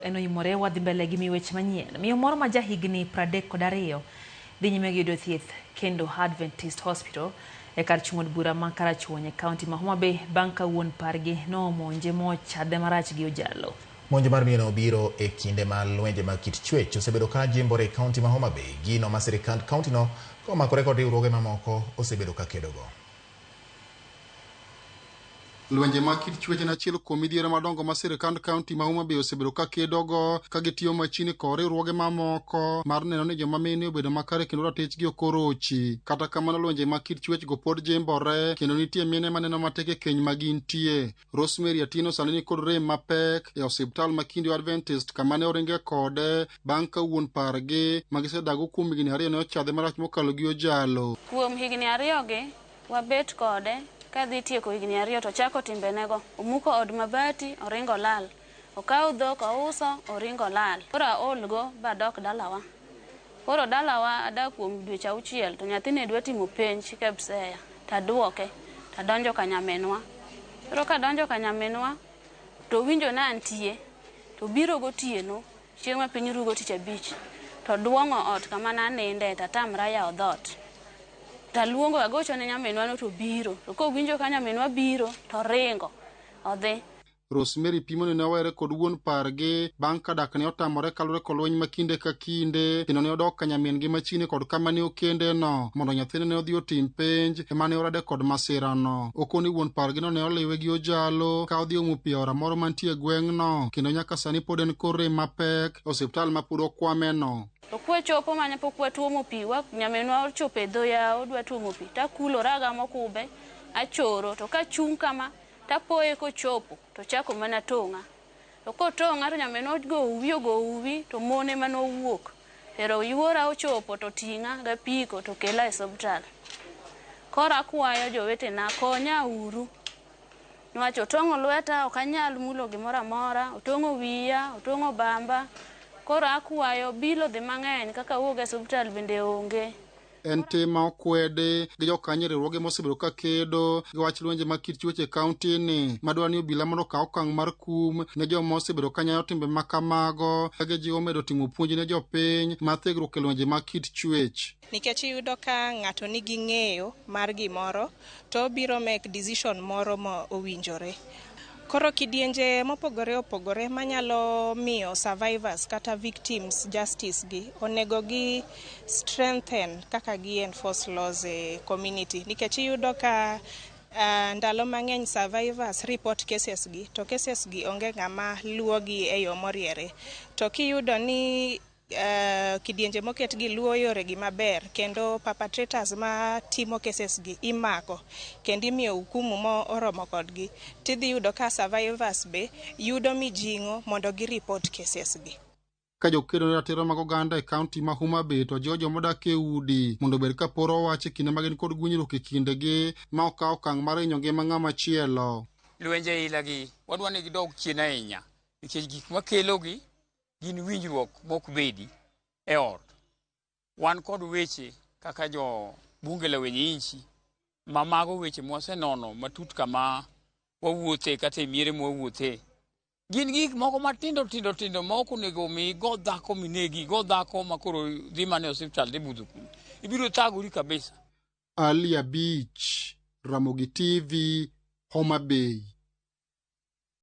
En oimore wadhi mbele gi miyo weche manyien. Miyo moro ma ja higni 32 dhi nyime gi yudo thieth kendo Adventist Hospital e kar chung' od bura ma Karachuonyo e kaunti ma Homa Bay bang' ka wuon pargi nomonje mochadhe marach gi ojalo. Monj mar miyono obiro e kinde ma lwenje mag kit chwech osebedo ka jimbore e kaunti ma Homa Bay, gino ma sirikand kauntino ka omakore kod riwruoge mamoko osebedo ka kedogo. Lwenje mag kit chwech en achiel kuom midhiero madongo ma sirkand kaunti ma Homa Bay osebedo ka kedogo ka gitiyo machiegni kod riwruoge mamoko mar neno ni joma mine obedo makare kendo ratichgi ok orochi. Kata kamano lwenje mag kit chwech go pod jimbore kendo nitie mine maneno matek e keny ma gintie. Rosemary Atieno sani ni kod rem mapek e osiptal ma Kindio Adventist kama ne oringe kode bang' ka wuon pargi ma gisedago kuom higni ariyo ne ochadhe marach mokalo gi ojalo. Kuom higni ariyogi, wabet kode kadhi tieko higni ariyo to ochako timbenego. Omuko od mabati, oringo olal. Okawo dhok ouso, oringo olal. Koro aolgo badok dalawa. Koro dalawa adak kuom dweche auchiel to nyathi ne dwa timo penj KPSEA to aduoke to adonjo ka nyaminwa. Koro kadonjo ka nyaminwa to owinjo ni antie to obiro gotieno chieng' ma piny rugo tich abich to oduong'o ot kama naninde to atamra yawo dhoot. Taluongo agocho ne nyaminwa no to obiro to kowinjo ka nyaminwa biro to oringo odhi. Rosemary pimo ni ne owere kod wuon pargi bang' ka dak ne otamore kaluwore kod lweny ma kinde ka kinde kendo ne odok ka nyamin-gi machiegni kod kama ne okendeno mondo nyathine ne odhi otim penj ema ne orade kod masirano. Okoni wuon pargino ne oliwe gi ojalo ka odhi omo pi e aora moro mantie e gweng'no kendo nyaka sani pod en kod rem mapek e osiptal ma pod okwameno. To kwachopo mane pok watuomo pi, nyaminwa ochopo e dho yawo odwa tuomo pi, takulora agamo kube, achoro, to kachung' kama, tapoye kochopo, to ochako mana tong'a. To kotong'a to nyaminwa ogo uwi ogo uwi, to mon ema nowuok. Pero yuora ochopo to oting'a gapiko to okela e osiptal. Koro akwayo jowetena, konya uru. Niwach otong'o lweta, ok anyal mulo gimoro amora, otong'o wiya, otong'o bamba. Koro akwayo, bilo dhi mang'eny kaka awuog e osiptal bende onge. En tim ma okwedi gi jokanyo e riwruoge mosebedo ka kedo gi wach lwenje mag kit chwech e kaunti ni madwaro ni obila mondo okaw okang' mar kum ne joma osebedo ka nyayo timbe ma kamago ka gijiwo medo timo puonj ne jopiny mar thegruok e lwenje mag kit chwech. Nikech iyudo ka ng'ato nigi ng'eyo mar gimoro to obiro make decision moro ma owinjore. Koro kidienje mopogore opogore manyalo miyo survivors kata victims justice gi onego gi strengthen kaka gi enforce laws e community nikech iyudo ka ndalo mang'eny survivors report cases gi to cases gi onge ng'ama luwo gi e yo moriere. To kiyudo ni kidienje moket gi luwo yore gi maber kendo perpetrators ma timo cases gi imako kendo imiyo hukumu mo oromo kodgi tidhi yudo ka survivors be yudo mijing'o mondo gi report cases gi. Ka jokedo ne ratiro mag oganda e kaunti ma Homa Bay to jiwo joma odak e udi mondo obed ka poro wach e kinde ma gin kod winjruok e kindegi ma ok kaw okang' mar hinyo ngima ng'ama chielo. Lwenje ailagi wadwa ni gidog chien ahinya nikech gik makelogi gin winjruok mok bedi e ot. Wan kod weche kaka jo bunge la wenye inchi ma mago weche mwasenono matut kama wawuothe kata e miere mwawuothe. Gin gik moko matindo tindo tindo ma ok onego mi go dhako minegi, go dhako ma koro dhi mana e osiptal dhi budho kuno. Ibiro thagori kabisa. Ali Abich, Ramogi TV, Homa Bay.